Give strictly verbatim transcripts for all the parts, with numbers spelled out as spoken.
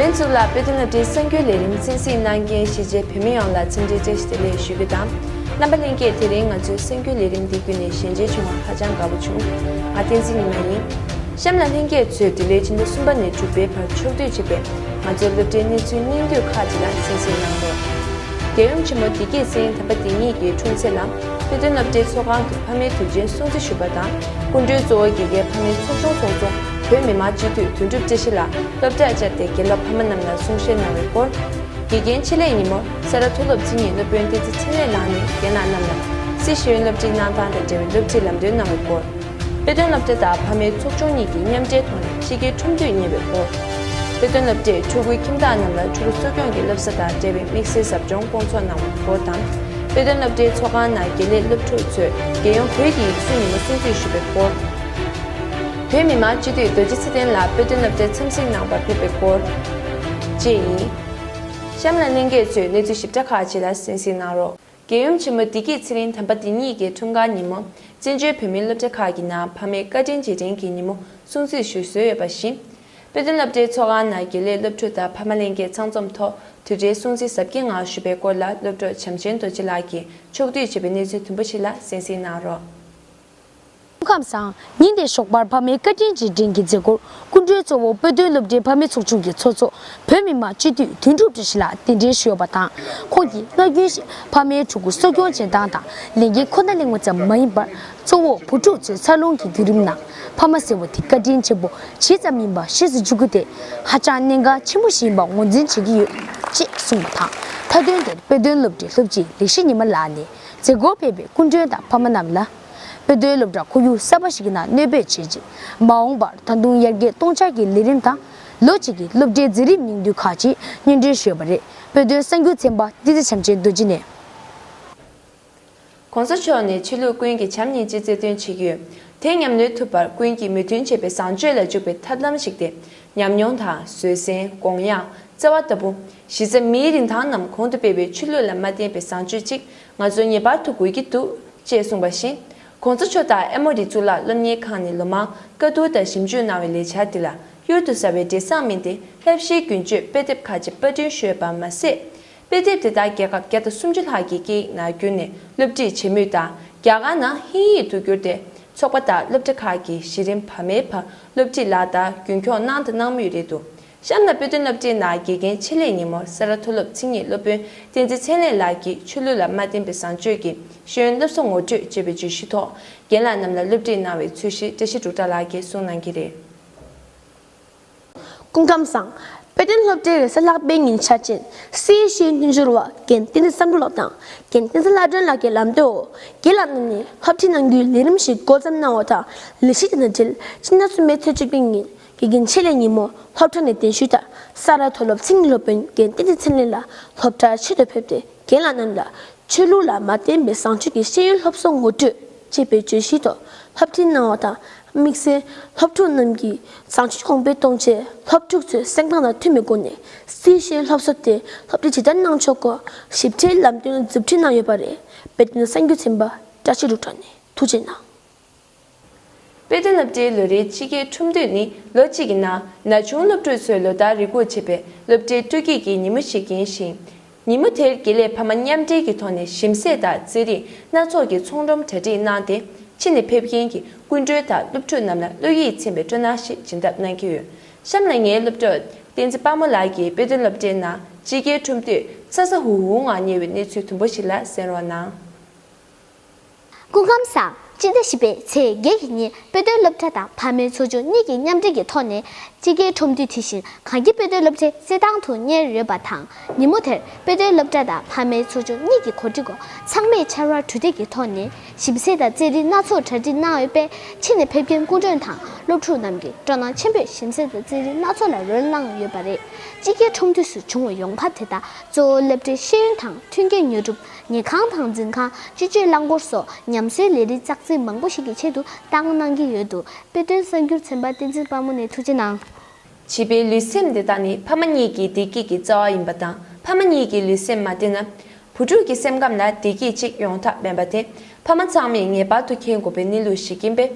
ལན་གཙུག་ལག་དཔེ་སྟོན་སློབ་གྲྭའི་གསར་འགྱུར་ལས་རིམ་གསན་གཟིགས་གནང་མཁན་གཞིས་བྱེས་བོད་མི་ཡོངས་ལ་འཚམས་འདྲིའི་བཀྲ་ཤིས་བདེ་ལེགས་ཞུ་རྒྱུ་དང་། རྣམ་པ་ལྷན་རྒྱས། དེ་རིང་ང་ཚོའི་གསར་འགྱུར་ལས་རིམ་འདི་བརྒྱུད་ནས་ཞལ་མཇལ་བྱུང་བར་ཧ་ཅང་དགའ་པོ་བྱུང་། ང་བསྟན་འཛིན་ཉི་མ་ཡིན། གཤམ་ལ་ལྷན་རྒྱས་ཚོས་འདི་ལོའི་ཕྱི་ཟླ་གསུམ་པ་ནས་དྲུག་པའི་བར་ཕྱོགས་བསྡུས་བྱས་པའི་ང་ཚོའི་སློབ་གྲྭའི་གནས་ཚུལ་སྙིང་བསྡུས་ཁག་ཅིག་ལ་གསན་གཟིགས་གནང་རོགས། རྒྱལ་ཡུམ་ཆེན་མོ་བདེ་སྐྱིད་ཚེ་རིང་དམ་པ་དེ་ཉིད་ཀྱི་འཁྲུངས་ཚེས་ལ་དཔེ་སྟོན་སློབ་གྲྭའི་ཚོགས་ཁང་དུ་ཕ་མའི་དུས་ཆེན་སྲུང་བརྩི་ཞུས་པ་དང་། སྐུ་མགྲོན་གཙོ་བོ་དགེ་རྒན་ཕ་མའི་ཚོགས་ཆུང་ཚོགས་གཙོ་བོད་མི་མང་སྤྱི་འཐུས་དོན་གྲུབ་བཀྲ་ཤིས་ལགས་སློབ་གྲྭར་བཅར་ཏེ་དགེ་སློབ་ཕ་མ་རྣམས་ལ་གསུང་བཤད་གནང་བའི་སྐོར། དགེ་རྒན་ཆེད་ལས་ཉིན་མོར་ས་རཱ་མཐོ་སློབ་ཚེ་རིང་སློབ་དཔོན་བསྟན་འཛིན་ཚེ་རིང་ལགས་ནས་རྒན་ལགས་རྣམས་ལ་སཱི་ཤེས་ཡོན་སློབ་ཁྲིད་གནང་སྟངས་དང་འབྲེལ་བའི་སློབ་ཁྲིད་ལམ་སྟོན་གནང་བའི་སྐོར། དཔེ་སྟོན་སློབ་གྲྭ་དང་ཕ་མའི་ཚོགས་ཆུང་གཉིས་ཀྱིས་མཉམ་འབྲེལ་ཐོག་ནས་ཕྱི་རྒྱལ་ཁྲོམ་འདུས་གཉེར་བའི་སྐོར། དཔེ་སྟོན་སློབ་གྲྭས་ཕྲུ་གུའི་ཁྱིམ་བདག་རྣམས་ལ་ཕྲུ་གུ་གསོ་སྐྱོང་གི་བསླབ་གསོ་དང་འབྲེལ་བའི་དམིགས་བསལ་ཟབ་སྦྱོང་སྐོང་ཚོགས་གནང་བའི་སྐོར་དང་། དཔེ་སྟོན་སློབ་གྲྭའི་ཚོགས་ཁང་ནང་དགེ་ལས་སློབ་ཕྲུག་ཚོས་རྒྱལ་ཡོངས་བོད་ཀྱི་ཡིག་གཟུགས་ཉིན་མོ་སྲུང་བརྩི་ཞུ་བའི་སྐོར། བོད་མི་མང་སྤྱི་འཐུས་རྡོ་རྗེ་ཚེ་བརྟན་ལགས་དཔེ་སྟོན་སློབ་གྲྭར་འཚམས་གཟིགས་གནང་བར་ཕེབས་པའི་སྐོར་བཅས་ཡིན། གཤམ་ལ་ལྷན་རྒྱས་ཚོས་གནས་ཚུལ་ཞིབ་ཕྲ་ཁག་ཅིག་ལ་གསན་གཟིགས་གནང་རོགས། རྒྱལ་ཡུམ་ཆེན་མོ་བདེ་སྐྱིད་ཚེ་རིང་དམ་པ་དེ་ཉིད་ཀྱི་འཁྲུངས་སྐར་ཉིན་མོ་བཙན་བྱོལ་བོད་མིའི་སློབ་གྲྭ་ཁག་གི་ནང་ཕ་མའི་བཀའ་དྲིན་རྗེས་དྲན་གྱི་ཉིན་མོ་སྲུང་བརྩི་ཞུ་སྲོལ་ཡོད་པ་བཞིན། དཔེ་སྟོན་སློབ་གྲྭའི་ཚོགས་ཁང་ནང་དགེ་ལས་སློབ་ཕྲུག་དང་ཕ་མ་ལྷན་རྒྱས་ཚང་འཛོམས་ཐོག་དུས་དྲན་སྲུང་བརྩི་གཟབ་རྒྱས་ངང་ཞུ་བའི་སྐོར་ལ་སློབ་གྲོགས་བྱམས་ཆེན་རྡོ་རྗེ་ལགས་ཀྱིས་ཕྱོགས་བསྡུས་བྱས་པའི་གནས་ཚུལ་དུམ་བུ་ཞིག་ལ་གསན་གཟིགས་གནང་རོགས། སྐུ་ཁམས་བཟང་། ཉིན་དེའི་ཞོགས་པར་ཕ་མའི་བཀའ་དྲིན་རྗེས་དྲན་གྱི་མཛད་སྒོར་སྐུ་མགྲོན་གཙོ་བོ་དཔེ་སྟོན་སློབ་གྲྭའི་ཕ་མའི་ཚོགས་ཆུང་གི་ཚོགས་གཙོ་བོད་མི་མང་སྤྱི་འཐུས་དོན་གྲུབ་བཀྲ་ཤིས་ལགས་གདན་འདྲེན་ཞུས་ཡོད་པ་དང་། ཁོང་གིས་སྔ་རྒྱུན་བཞིན་ཕ་མའི་ཕྲུ་གུ་གསོ་སྐྱོང་བྱེད་སྟངས་དང་ལས་འགན་ཁོ་ན་གླེང་བ་ཙམ་མ་ཡིན་པར། གཙོ་བོ་བུ་ཕྲུག་ཚོའི་འཚར་ལོངས་ཀྱི་བརྒྱུད་རིམ་ནང་ཕ་མ་ཟེར་བ་དེ་བཀའ་དྲིན་ཆེན་པོ་ཇི་ཙམ་ཡིན་པ་ཤེས་སུ་འཇུག་རྒྱུ་དེ་ཧ་ཅང་གནད་འགག་ཆེན་པོ་ཞིག་ཡིན་པ་ངོས་འཛིན་བྱེད་ཀྱི་ཡོད་ཅེས་གསུངས་པ་དང་། མཐའ་དོན་དེར་དཔེ་སྟོན་སློབ་གྲྭའི་སློབ་སྤྱི་ལེགས་བཤད་ཉི་མ་ལགས་ནས་མཛད་སྒོར་ཕེབས་པའི་སྐུ་མགྲོན་དང་ཕ་མ་རྣམས་ལ། དཔེ་སྟོན་སློབ་གྲྭ་ཁོར་ཡུག་གསར་པ་ཞིག་གི་ནང་གནས་སྤོས་བྱས་རྗེས། མ་འོངས་པར་ད་དུང་ཡར་རྒྱས་གཏོང་འཆར་གྱི་ལས་རིམ་དང་། ལོ་གཅིག་གི་སློབ་གྲྭའི་མཛད་རིམ་སྙིང་བསྡུས་ཁག་ཅིག་སྙན་སྒྲོན་ཞུས་པ་རེད། དཔེ་སྟོན་གསར་འགྱུར་ཚན་པ་བསྟན་འཛིན་བྱམས་ཆེན་རྡོ་རྗེ་ནས། ྋགོང་ས་མཆོག་ནས་ཆོས་ལུགས་ཀུན་གྱི་བྱམས་སྙིང་རྗེ་སྩལ་དོན་བྱེད་ཀྱི་ཡོད། དེ་ཉམས་ལེན་ཐུབ་པར་ཀུན་གྱིས་མོས་མཐུན་བྱེད་པའི་བཟང་སྤྱོད་ལ་འཇུག་པའི་ཐབས་ལམ་ཞིག་སྟེ། ཉམས་མྱོང་དང་བཟོད་བསྲན། དགོངས་ཡངས། བརྩེ་བ་ལྟ་བུ། གཞི་རྩ་མིའི་རིན་ཐང་རྣམས་གོང་དུ་སྤེལ་བའི་ཆོས་ལུགས་ལ་མ་བརྟེན་པའི་བཟང་སྤྱོད་ཅིག་ང་ཚོར་ངེས་པར་དུ་དགོས་ཀྱི་འདུག་ཅེས་གསུངས་པ་བཞིན། ྋགོང་ས་མཆོག་དང་ཨེ་མོ་རི་གཙུག་ལག་སློབ་གཉེར་ཁང་ནས་ལོ་མང་བཀའ་བསྡུར་དང་ཞིབ་འཇུག་གནང་བའི་ལས་འཆར་འདི་ལ་གཡུར་དུ་ཟ་བའི་འབྲས་བཟང་སྨིན་ཏེ། བསླབ་གཞིའི་རྒྱུན་སྤྱོད་དཔེ་དེབ་ཁག་ཅིག་པར་སྐྲུན་ཞུས་པ་མ་ཟད། དཔེ་དེབ་དེ་དག་རྒྱལ་ཁབ་བརྒྱ་དང་སུམ་ཅུ་ལྷག་གི་སྐད་ཡིག་ནང་བསྒྱུར་ནས་སློབ་ཁྲིད་བྱེད་མུས་དང་། རྒྱ་གར་ནང་ཧིན་ཡིག་ཏུ་བསྒྱུར་ཏེ། ཚོགས་པ་དང་སློབ་གྲྭ་ཁག་གིས་གཞི་རིམ་བར་མའི་བར་སློབ་ཁྲིད་ལག་བསྟར་རྒྱུན་འཁྱོངས་གནང་དང་གནང་མུས་རེད་འདུག་གཤམ་ལ་དཔེ་སྟོན་སློབ་གྲྭའི་ནང་དགེ་རྒན་ཆེད་ལས་ཉིན་མོར་ས་རཱ་མཐོ་སློབ་མཚན་ཉིད་སློབ་དཔོན་བསྟན་འཛིན་ཚེ་རིང་ལགས་ཀྱིས་ཆོས་ལུགས་ལ་མ་བརྟེན་པའི་བཟང་སྤྱོད་ཀྱི་ཤེས་ཡོན་སློབ་གསོ་ངོ་སྤྲོད་ཅེས་པའི་བརྗོད་གཞིའི་ཐོག་རྒན་ལགས་རྣམས་ལ་སློབ་ཁྲིད་གནང་བའི་ཚུལ་ཞིག་བཀྲ་ཤིས་འབྲུག་གྲགས་ལགས་ཀྱིས་གསུངས་གནང་གི་རེད། སྐུ་ཁམས་བཟང་། དཔེ་སྟོན་སློབ་གྲྭའི་རེས་གཟའ་ལྷག་པའི་ཉིན་འཆར་ཅན་སཱི་ཤེས་ཡོན་མཐུན་སྦྱོར་བ་རྒན་བསྟན་འཛིན་བསམ་གྲུབ་ལགས་དང་རྒན་བསྟན་འཛིན་ལྷ་སྒྲོན་ལགས་ཀྱིས་ལམ་སྟོན་འོག་རྒན་ལགས་རྣམས་ནས་སློབ་ཁྲིད་གནང་རྒྱུའི་ལས་རིམ་ཞིག་འགོ་བརྩམས་གནང་བ་དང་། ལས་གཞི་དེ་དང་འབྲེལ་ཕྱི་ཟླ་གསུམ་པའི་ཚེས་བཅུ་པའི་ཉིན་དགེ་རྒན་ཆེད་ལས་ཉིན་མོ་སློབ་གྲྭ་ནས་གདན་ཞུས་ལྟར་ས་རཱ་མཐོ་སློབ་མཚན་ཉིད་སློབ་དཔོན་རྒན་བསྟན་འཛིན་ཚེ་རིང་ལགས་སློབ་གྲྭར་ཆེད་དུ་ཕེབས་ཏེ་རྒན་ལགས་རྣམས་ལ། ཆོས་ལུགས་ལ་མ་བརྟེན་པའི་བཟང་སྤྱོད་ཀྱི་ཤེས་ཡོན་སློབ་གསོ་ངོ་སྤྲོད་ཅེས་པའི་བརྗོད་གཞིའི་ཐོག་སློབ་ཁྲིད་གནང་བ་དང་། དམིགས་བསལ་སློབ་ཕྲུག་རྣམས་ཀྱི་བཟང་སྤྱོད་གོང་འཕེལ་གཏོང་ཆེད་སློབ་ཕྲུག་ཚོའི་སེམས་ཁམས་དང་མཐུན་པའི་སྒོ་ནས་སཱི་ཤེས་ཡོན་སློབ་གསོ་དེ་སློབ་ཁྲིད་ཇི་ལྟར་གནང་ཆོག་སྐོར་ཞིབ་ཕྲའི་ལམ་སྟོན་མཛུབ་ཁྲིད་གནང་ཡོད་པ་རེད། དཔེ་སྟོན་གསར་འགྱུར་ཚན་པ་བཀྲ་ཤིས་འབྲུག་གྲགས་ནས་ཐུགས་རྗེ་གནང་། དཔེ་སྟོན་སློབ་གྲྭའི་ལོ་རེའི་སྤྱི་སྒེར་ཁྲོམ་འདུས་ནི་ལོ་གཅིག་གི་ནང་ན་ཆུང་སློབ་ཕྲུག་ཚོས་ལོ་ལྟར་རེ་སྒུག་བྱེད་པའི་སློབ་གྲྭའི་སྤྲོ་སྐྱིད་ཀྱི་ཉིན་མོ་ཞིག་ཡིན་ཞིང་། ཉིན་མོ་དེར་དགེ་ལས་ཕ་མ་མཉམ་འབྲེལ་གྱི་ཐོག་ནས་ཞིམ་ཟས་དང་རྩེད་རིགས་སྣ་ཚོགས་ཀྱི་ཚོང་སྒྲོམ་གྲ་སྒྲིག་གནང་སྟེ། ཕྱི་ནས་ཕེབས་མཁན་གྱི་སྐུ་མགྲོན་དང་སློབ་ཕྲུག་རྣམས་ལ་བློ་ཡིད་ཚིམ་པའི་སྤྲོ་སྣང་ཞིག་སྦྱིན་ཐབས་གནང་གི་ཡོད། གཤམ་ལ་ངའི་སློབ་གྲོགས་བསྟན་འཛིན་དཔལ་མོ་ལགས་ཀྱིས་དཔེ་སྟོན་སློབ་གྲྭའི་ནང་སྤྱི་སྒེར་ཁྲོམ་འདུས་ཚ་ཚ་འུར་འུར་ངང་གཉེར་བའི་གནས་ཚུལ་དུམ་བུ་ཞིག་ལ་གསན་རོགས་གནང་། སྐུ་ཁམས་བཟང་། སྤྱི་ཟླ་བཞི་པའི་ཚེས་བརྒྱད་ཀྱི་ཉིན་དཔེ་སྟོན་སློབ་གྲྭ་དང་ཕ་མའི་ཚོགས་ཆུང་གཉིས་ཀྱིས་མཉམ་འབྲེལ་གྱི་ཐོག་ནས་སྤྱི་སྒེར་ཁྲོམ་འདུས་དེ་བཞིན་གངས་སྐྱིད་དཔེ་སྟོན་སློབ་གྲྭའི་རྩེད་ཐང་དུ་གཉེར་ཡོད་པ་དང་། ཉིན་མོ་དེར་དཔེ་སྟོན་སློབ་གྲྭ་དང་ཕ་མའི་ཚོགས་ཆུང་གཉིས་ཀྱི་གོ་སྒྲིག་འོག་ཚང་མས་ཕྱར་བ་གྲུ་འདེགས་ཀྱི་ཐོག་ནས་ཞིམ་ཟས་དང་རྩེད་རིགས་སྣ་ཚོགས་གྲ་སྒྲིག་གནང་ཡོད་པས། ཕྱི་ནས་ཕེབས་མཁན་སྐུ་མགྲོན་དང་སློབ་ཕྲུག་རྣམས་ཀྱིས་སྤྲོ་སྣང་ཆེན་པོས་ཞིམ་ཟས་དང་རྩེད་རིགས་སྣ་ཚོགས་ལ་རོལ་གནང་ཡོད་པ་རེད། སྤྱི་སྒེར་ཁྲོམ་འདུས་སུ་བྱུང་བའི་ཡོང་འབབ་དེ་དག་གཙོ་བོ་སློབ་གྲྭའི་ཤེས་ཡོན་དང་མཐུན་རྐྱེན་ཉོ་སྒྲུབ། ཉལ་ཁང་དང་འཛིན་ཁང་། སྤྱི་སྤྱོད་རླངས་འཁོར་སོགས་ཉམས་གསོའི་ལས་རིགས་ཙག་ཙིག་མང་པོ་ཞིག་གི་ཆེད་དུ་བཏང་གནང་གི་ཡོད་འདུག་དཔེ་སྟོན་གསར་འགྱུར་ཚན་པ་བསྟན་འཛིན་དཔལ་མོ་ནས་ཐུགས་རྗེ་གནང་། བྱིས་པའི་ལུས་སེམས་བདེ་ཐང་ནི་ཕ་མ་གཉིས་ཀྱི་བདེ་སྐྱིད་ཀྱི་རྩ་བ་ཡིན་པ་དང་། ཕ་མ་གཉིས་ཀྱི་ལུས་སེམས་མ་བདེ་ན། བུ་ཕྲུག་གི་སེམས་ཁམས་ལ་བདེ་སྐྱིད་ཅིག་ཡོང་ཐབས་མེད་པ་དེ་ཕ་མ་ཚང་མས་ངེས་པར་དུ་མཁྱེན་དགོས་པའི་གནས་ལུགས་ཤིག་ཡིན་པས།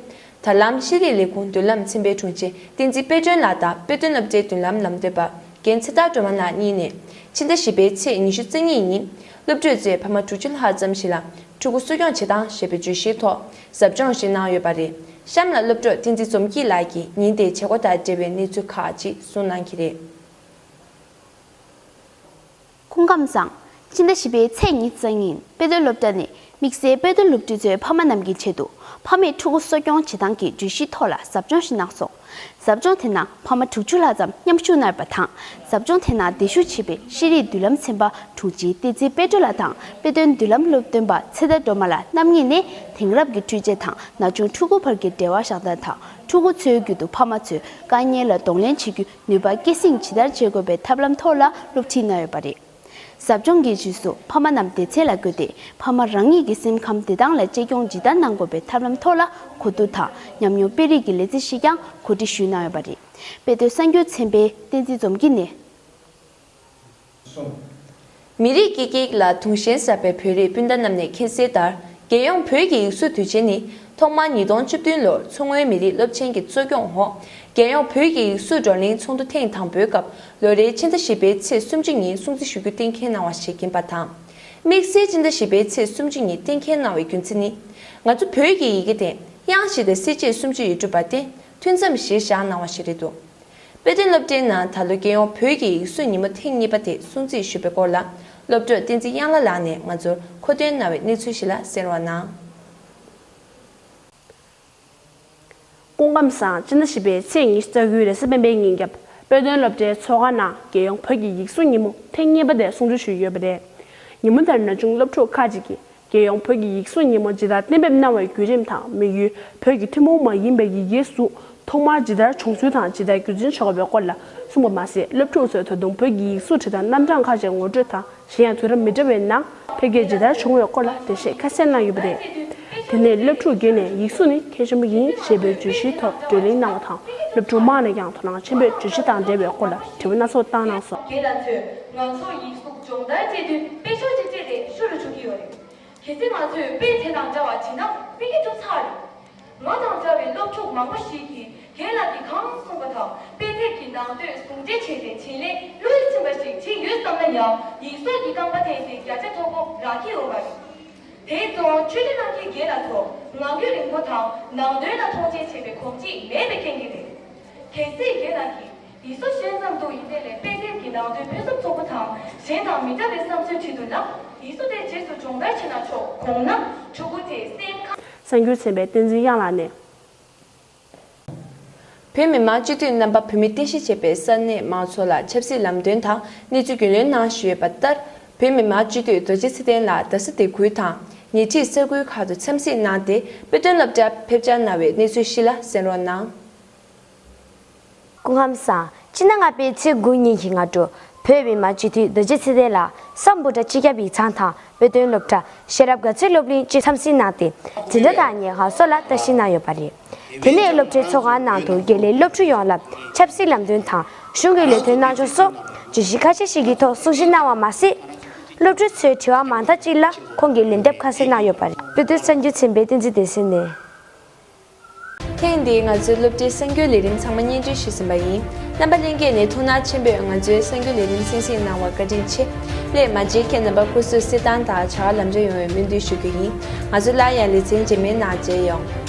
ད་ལམ་ཤེས་རིག་ལས་ཁུངས་མདུན་ལམ་ཚན་པའི་དྲུང་ཆེ་བསྟན་འཛིན་དཔལ་སྒྲོན་ལགས་དང་དཔེ་སྟོན་སློབ་གྲྭའི་མདུན་ལམ་ལམ་སྟོན་པ་ རྒན་ཚེ་ཐར་སྒྲོལ་མ་ལགས་གཉིས་ནས་ཕྱི་ཟླ་བཞི་པའི་ཚེས་ཉི་ཤུ་རྩ་གཉིས་ཉིན་སློབ་ཕྲུག་ཚོས་ཕ་མ་དྲུག་ཅུ་ལྷག་ཙམ་ཞིག་ལ་ཕྲུ་གུ་གསོ་སྐྱོང་བྱེད་སྟངས་ཞེས་པའི་བརྗོད་གཞིའི་ཐོག་ཟབ་སྦྱོང་ཞིག་གནང་ཡོད་པ་རེད། གཤམ་ལ་སློབ་གྲོགས་བསྟན་འཛིན་འཛོམས་སྐྱིད་ལགས་ཀྱིས་ཉིན་དེའི་བྱེད་སྒོ་དང་འབྲེལ་བའི་གནས་ཚུལ་ཁག་ཅིག་གསུངས་གནང་གི་རེད། སྐུ་ཁམས་བཟང་། སྤྱི་ཟླ་བཞི་པའི་ཚེས་ཉི་ཤུ་རྩ་གཉིས་ཉིན་དཔེ་སྟོན་སློབ་གྲྭ་ནས་དམིགས་བསལ་དཔེ་སྟོན་སློབ་ཕྲུག་ཚོའི་ཕ་མ་རྣམས་ཀྱི་ཆེད་དུ་ཕ་མས་ཕྲུ་གུ་གསོ་སྐྱོང་བྱེད་སྟངས་ཀྱི་བརྗོད་གཞིའི་ཐོག་ལ་ཟབ་སྦྱོང་ཞིག་གནང་སོང་། ཟབ་སྦྱོང་དེ་ནང་ཕ་མ་དྲུག་ཅུ་ལྷག་ཙམ་མཉམ་ཞུགས་གནང་ཡོད་པ་དང་། ཟབ་སྦྱོང་དེ་ནང་བརྟན་བཞུགས་བྱས་པའི་ཤེས་རིག་མདུན་ལམ་ཚན་པ་དྲུང་ཆེ་བསྟན་འཛིན་དཔལ་སྒྲོན་ལགས་དང་དཔེ་སྟོན་མདུན་ལམ་སློབ་སྟོན་པ་ཚེ་ཐར་སྒྲོལ་མ་ལགས་རྣམ་གཉིས་ནས་དེང་རབས་ཀྱི་འཕྲུལ་ཆས་དང་ན་ཆུང་ཕྲུ་གུ་བར་གྱི་འབྲེལ་བ་བཞག་སྟངས་དང་། ཕྲུ་གུ་ཚོའི་རྒྱུད་དུ་ཕ་མ་ཚོས་དཀའ་ངལ་ལ་གདོང་ལེན་བྱེད་རྒྱུ་ནུས་པ་སྐྱེད་སྲིང་ཇི་ལྟར་བྱེད་དགོས་པའི་ཐབས་ལམ་ཐོག་ལ་སློབ་ཁྲིད་གནང་ཡོད་པ་རེད། ཟབ་སྦྱོང་གི་རྗེས་སུ་ཕ་མ་རྣམས་སྡེ་ཚན་ལ་བསྐྱོད་དེ་ཕ་མ་རང་ཉིད་ཀྱི་སེམས་ཁམས་བདེ་ཐང་ལ་གཅེས་སྐྱོང་ཇི་ལྟར་གནང་དགོས་པའི་ཐབས་ལམ་ཐོག་ལ་གོ་བསྡུར་དང་ཉམས་མྱོང་སྤེལ་རེས་ཀྱི་ལེ་ཚན་ཞིག་ཀྱང་གོ་སྒྲིག་ཞུས་གནང་ཡོད་པ་རེད། དཔེ་སྟོན་གསར་འགྱུར་ཚན་པའི་བསྟན་འཛིན་འཛོམས་སྐྱིད་ནས། མི་རིགས་སྐད་ཡིག་ལ་དུང་ཞེན་ཟབ་པའི་བོད་རིགས་སྤུན་ཟླ་རྣམས་ནས་མཁྱེན་གསལ་ལྟར། རྒྱལ་ཡོངས་བོད་ཀྱི་ཡིག་གཟུགས་དུས་ཆེན་ནི་ཐོག་མར་ཉིས་སྟོང་བཅུ་བདུན་ལོར་མཚོ་སྔོན་མི་རིགས་སློབ་ཆེན་གྱི་གཙོ་སྐྱོང་འོག་རྒྱལ་ཡོངས་བོད་ཀྱི་ཡིག་གཟུགས་བགྲོ་གླེང་ཚོགས་འདུ་ཐེངས་དང་པོའི་སྐབས་ལོ་རེའི་ཕྱི་ཟླ་བཞི་པའི་ཚེས་སུམ་ཅུ་ཉིན་སྲུང་བརྩི་ཞུ་རྒྱུ་གཏན་འཁེལ་གནང་བ་ཞིག་ཡིན་པ་དང་། དམིགས་བསལ་ཕྱི་ཟླ་བཞི་པའི་ཚེས་སུམ་ཅུ་ཉིན་གཏན་འཁེལ་གནང་བའི་རྒྱུ་མཚན་ནི། ང་ཚོ་བོད་ཀྱི་ཡི་གེ་དེ་དབྱངས་བཞི་དང་གསལ་བྱེད་སུམ་ཅུ་ཡོད་གྲུབ་པར་བརྟེན་ཐུན་མཚམས་གཞིར་བཞག་གནང་བ་ཞིག་རེད་འདུག་དཔེ་སྟོན་སློབ་གྲྭའི་ནང་ད་ལོ་རྒྱལ་ཡོངས་བོད་ཀྱི་ཡིག་གཟུགས་ཉིན་མོ་ཐེངས་གཉིས་པ་དེ་སྲུང་བརྩི་ཞུས་པའི་སྐོར་ལ་སློབ་གྲོགས་བསྟན་འཛིན་དབྱངས་ལགས་ལགས་ནས་ང་ཚོར་མཁོ་འདོན་གནང་བའི་གནས་ཚུལ་ཞིག་ལ་གསན་རོགས་གནང་། སྐུ་ཁམས་བཟང་། སྤྱི་ཟླ་བཞི་པའི་ཚེས་ཉི་ཤུ་རྩ་དགུའི་རེས་གཟའ་སྤེན་པའི་ཉིན་རྒྱབ་དཔེ་སྟོན་སློབ་གྲྭའི་ཚོགས་ཁང་ནང་རྒྱལ་ཡོངས་བོད་ཀྱི་ཡིག་གཟུགས་ཉིན་མོ་ཐེངས་གཉིས་པ་དེ་སྲུང་བརྩི་ཞུས་ཡོད་པ་རེད། ཉིན་མོ་དེར་ན་ཆུང་སློབ་ཕྲུག་ཁག་ཅིག་གིས། རྒྱལ་ཡོངས་བོད་ཀྱི་ཡིག་གཟུགས་ཉིན་མོ་ཇི་ལྟར་གཏན་འབེབས་གནང་བའི་བརྒྱུད་རིམ་དང་དམིགས་ཡུལ། བོད་ཀྱི་ཐུན་མོང་མ་ཡིན་པའི་ཡི་གེའི་གཟུགས་ཐོག་མར་ཇི་ལྟར་བྱུང་ཚུལ་དང་ཇི་ལྟར་རྒྱུད་འཛིན་བྱེད་དགོས་པའི་སྐོར་ལ་གསུངས་པ་མ་ཟད། སློབ་ཕྲུག་ཚོས་ད་དུང་བོད་ཀྱི་ཡིག་གཟུགས་བྲིས་སྟངས་རྣམ་གྲངས་ཁག་ཅིག་ངོ་སྤྲོད་དང་། གཞན་ཡང་དུས་རབས་མི་འདྲ་བའི་ནང་འཕེལ་རྒྱས་ཇི་ལྟར་བྱུང་བའི་སྐོར་ལ་འགྲེལ་བཤད་ཁ་གསལ་གནང་ཡོད་པ་རེད། དེ་ནས་སློབ་ཕྲུག་བརྒྱུད་ནས་ཡིག་གཟུགས་ནི་གལ་ཆེན་པོ་ཡིན་ཞེས་པའི་བརྗོད་གཞིའི་ཐོག་བགྲོ་གླེང་གནང་བ་དང་། སློབ་ཕྲུག་མང་ནས་ཀྱང་དོ་སྣང་ཆེན་པོས་བརྗོད་གཞི་དང་འབྲེལ་བའི་སྐོར་ལ་དྲི་བ་སྣ་ཚོགས་བཏང་གནང་སོང་། རྒན་ལགས་ཚོས་ང་ཚོར་ཡིག་གཟུགས་སྦྱོང་བརྡར་བྱེད་དུས་དཔེ་ཤོག་ཅིག་སྤྲད་དེ་ཤུལ་ལ་འཇུག་གི་ཡོད་རེད། གལ་སྲིད་ང་ཚོས་དཔེ་དེ་དང་འདྲ་བ་བྲིས་ན་དཔེ་གི་འགྲོ་ཚར་རེད། ང་དང་འདྲ་བའི་སློབ་ཕྲུག་མང་པོ་ཞིག་གིས་རྒན་ལགས་ཀྱིས་གང་གསུངས་པ་དང་དཔེ་དེབ་ཀྱི་ནང་དོན་ཟུང་འབྲེལ་བྱས་ཏེ་བྱེད་ལས་བློ་ཡིད་ཚིམ་པ་ཞིག་བྱེད་ཡོད་བསམ་ན་ཡང་ཡིག་གཟུགས་ཀྱི་རྐང་པ་བསྟན་ཏེ་བརྒྱ་ཆ་མཐོ་པོ་རག་གི་ཡོད་མ་རེད། དེའི་གཙོ་བོ་ཆོས་སྒྲོན་རྣམ་རྒྱལ་རྒན་ལགས་ཚོ་ངང་རྒྱུད་རིང་པོ་དང་ནང་དོན་ལ་མཐོང་ཆེན་བྱེད་པའི་གོམས་གཤིས་མེད་པའི་རྐྱེན་གྱིས་རེད། གལ་སྲིད་རྒན་ལགས་ཀྱིས་ཡིག་གཟུགས་ཤེས་ཙམ་དུ་ཡིན་ཏེ་ལས་དཔེ་དེབ་ཀྱི་ནང་དོན་ཕུན་སུམ་ཚོགས་པོ་དང་གཞན་དང་མི་འདྲ་བའི་བསམ་ཚུལ་བྲིས་འདུག་ན། ཡིག་གཟུགས་དེ་རྗེས་སུ་སྦྱོང་བརྡར་བྱས་ན་ཆོག་དགོངས་ན་ཕྲུ་གུ་དེའི་སེམས་ཁམས། གསར་འགྱུར་ཚན་པའི་བསྟན་འཛིན་དབྱངས་ལགས་ནས། བོད་མི་མང་སྤྱི་འཐུས་རྣམ་པ་བོད་མི་རྟེན་གཞི་བྱས་པའི་ས་གནས་མང་ཚོགས་ལ་ཆབ་སྲིད་ལམ་སྟོན་དང་གནས་ཚུལ་རྒྱུས་ལོན་གནང་བཞིན་ཡོད་པ་ལྟར། བོད་མི་མང་སྤྱི་འཐུས་རྡོ་རྗེ་ཚེ་བརྟན་ལགས་རྡ་ས་སྡེ་ཁུལ་དང་ཉེ་འཁྲིས་ས་ཁུལ་ཁག་ཏུ་འཚམས་གཟིགས་གནང་སྟེ་དཔེ་སྟོན་སློབ་གྲྭར་ཕེབས་བཅར་གནང་བའི་གནས་ཚུལ་ཞིག་ལ་གསན་རོགས་གནང་། སྐུ་ཁམས་བཟང་། སྤྱི་ཟླ་ལྔ་པའི་ཚེས་དགུ་ཉིན་གྱི་སྔ་དྲོ། བོད་མི་མང་སྤྱི་འཐུས་རྡོ་རྗེ་ཚེ་བརྟན་ལགས་སམ་བྷོ་ཊ་སྤྱི་ཁྱབ་ཡིག་ཚང་དང་དཔེ་སྟོན་སློབ་གྲྭ། ཤེས་རབ་དགའ་ཚལ་སློབ་གླིང་བཅས་འཚམས་གཟིགས་གནང་སྟེ། འཛིན་གྲྭ་དང་ཉེ་ཁ་སོགས་ལ་བརྟག་ཞིབ་གནང་ཡོད་པ་རེད། དེ་ནས་སློབ་གྲྭའི་ཚོགས་ཁང་ནང་དུ་དགེ་ལས་སློབ་ཕྲུག་ཡོངས་ལ་ཆབ་སྲིད་ལམ་སྟོན་དང་གཞུང་གི་ལས་དོན་གནང་ཕྱོགས་སོགས་བརྗོད་གཞི་ཁ་ཤས་ཤིག་གི་ཐོག་གསུང་བཤད་གནང་བ་མ་ཟད། སློབ་ཕྲུག་ཚོའི་དྲི་བ་མང་དག་ཅིག་ལ་ཁོང་གིས་ལན་འདེབས་ཁ་གསལ་གནང་ཡོད་པ་རེད། དཔེ་སྟོན་གསར་འགྱུར་ཚན་པའི་བསྟན་འཛིན་བདེ་གསལ་ནས། ཐེངས་འདིའི་ང་ཚོའི་སློབ་གྲྭའི་གསར་འགྱུར་ལས་རིམ་ཚང་མ་སྙན་སྒྲོན་ཞུས་ཟིན་པ་ཡིན། རྣམ་པ་ལྷན་རྒྱས་ནས་ཐུགས་སྣང་ཆེན་པོས་ང་ཚོའི་གསར་འགྱུར་ལས་རིམ་གསན་གཟིགས་གནང་བར་བཀའ་དྲིན་ཆེ། སླད་མ་མཇལ་མཁན་རྣམ་པ་སྐུ་གཟུགས་གསལ་ཐང་དང་བྱ་བ་ལམ་འགྲོ་ཡོང་བའི་སྨོན་འདུན་ཞུ་རྒྱུ་ཡིན། ང་ཚོ་སླར་ཡང་ལེ་ཚན་རྗེས་མའི་ནང་མཇལ་ཡོང་།